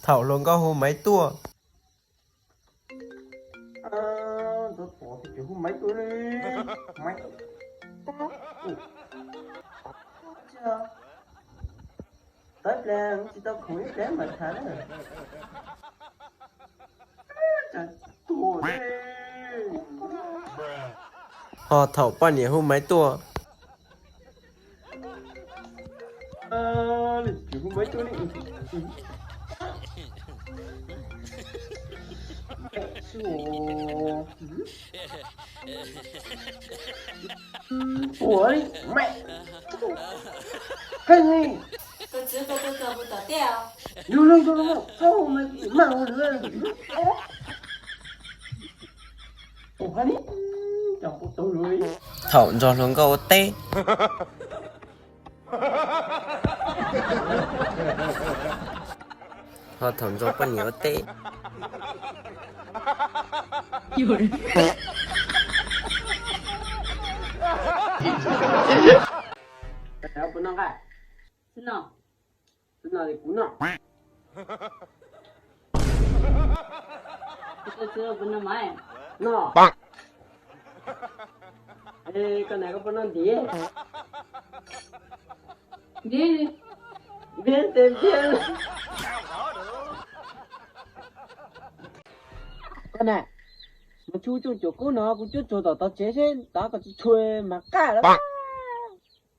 Thaum hluas nkauj hu Maiv tuaj. Ntxov tom tsis hu Maiv tuaj li. Maiv. Tawv pliag tsis tau khoom ib pliag mam tham na. Ho thaum poj niam hu Maiv tuaj. Ua li, mẹ. Hej li. Koj txiv, koj tuaj txog kuv tom teb os. Yus lug yus lug, txhob hu mas kuv tsis mag ua lwm. Ua li, cov puv tau lug li. Thaum nrog hluas nkauj ua teb. Ho thaum nrog poj niam ua teb. Puas noj nqaij? Tsis noj. Tsis noj li kuv noj. Koj txiv, puas noj mas? Noj. Es koj niam koj puas noj ntiav? Ntiav li. Ntiav tes ntiav. Koj niam, mus tshua coj cuam kub no kuv cuab tsuag tom tog tsev seb tov kom tsis tshua mas qaj lawm.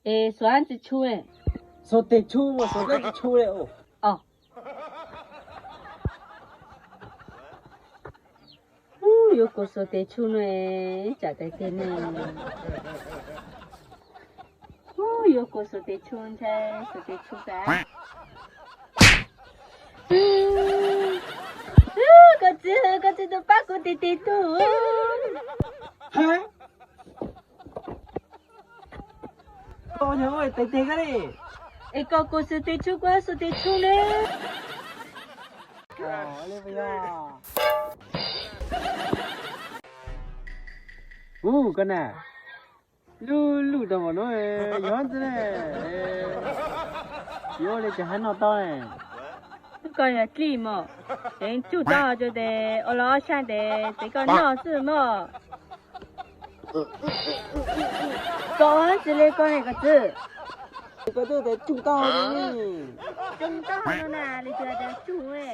Es xuas tsis tshua. Xuas tes tshua, xuas tes tshua li. Yuav kuv xuas tes tshua no, tsam tais tes ne. Yuav kuv xuas tes tshua ntshai, xuas tes tshua tas. Koj txiv, koj txiv tus pab kuv tis tis tug. Koj nyob ua tais tes koj li. Es koj kuv xuas tes tshua, kuv xuas tes tshua ne. Ub, koj na, lub lub tau npaum no, yog ntxwg ne, yuav ua li cas hab noj tau ne. Koj yog dlij mog, ces tsuj tau ces ua los ob sab tes ces koj noj xwb mog. Koj ua tsis li koj ne koj txiv. Koj twb tias tsuj tau li. Tsuj tau no na, li cas tias tsuj li.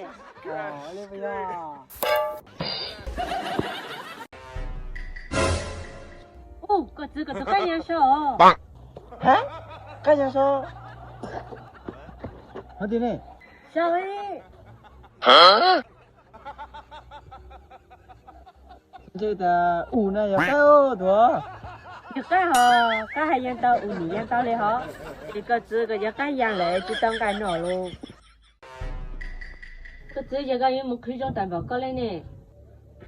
Ub, koj txiv, koj tus qab ya so. Hab, qab ya so. Hov twg ne? So li. Ntshe tas ub na yog qab tuag. Yog qab hos, qab hais yeej tau, ub nim yeej tau li hos. Ces koj txiv koj yog qab ya lawm tsis tau nqaij noj lauj. Koj txiv, yog koj yuav mus qhwv zoo tag npaum koj li ne.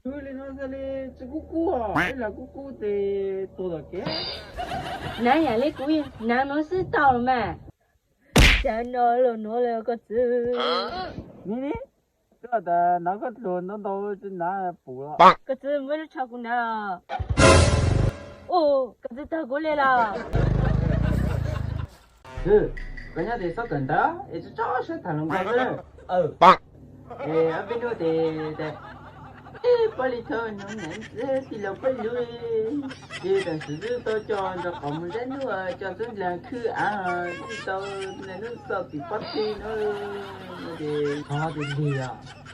Qhwv li no xwb li, tsis kub kub, ib los kub kub ces tuag tom kev. Hnav yam li kuv hnav nuav xwb tau los mas. Xav noj los nuav li koj txiv. Ni ni, koj tas hnav koj dluag ntau ntau tsis hnav pum los. Koj txiv muab lub tsho kuv hnav os. Ub, koj txiv tawg kuv li los. Koj nyob tes txhob kawm ntawv es tso tso siab tham hluas nkauj xwb. Es ob peb hnub tes, tes, pab li thawj no ntxiv tij laug pab lug, ces tam sim twb tau coj ntawm qhov mus zab nub, coj xub nplaag khwb av, twb tau ntawm nub txoj tim pob tw no, ces thov tes lig os.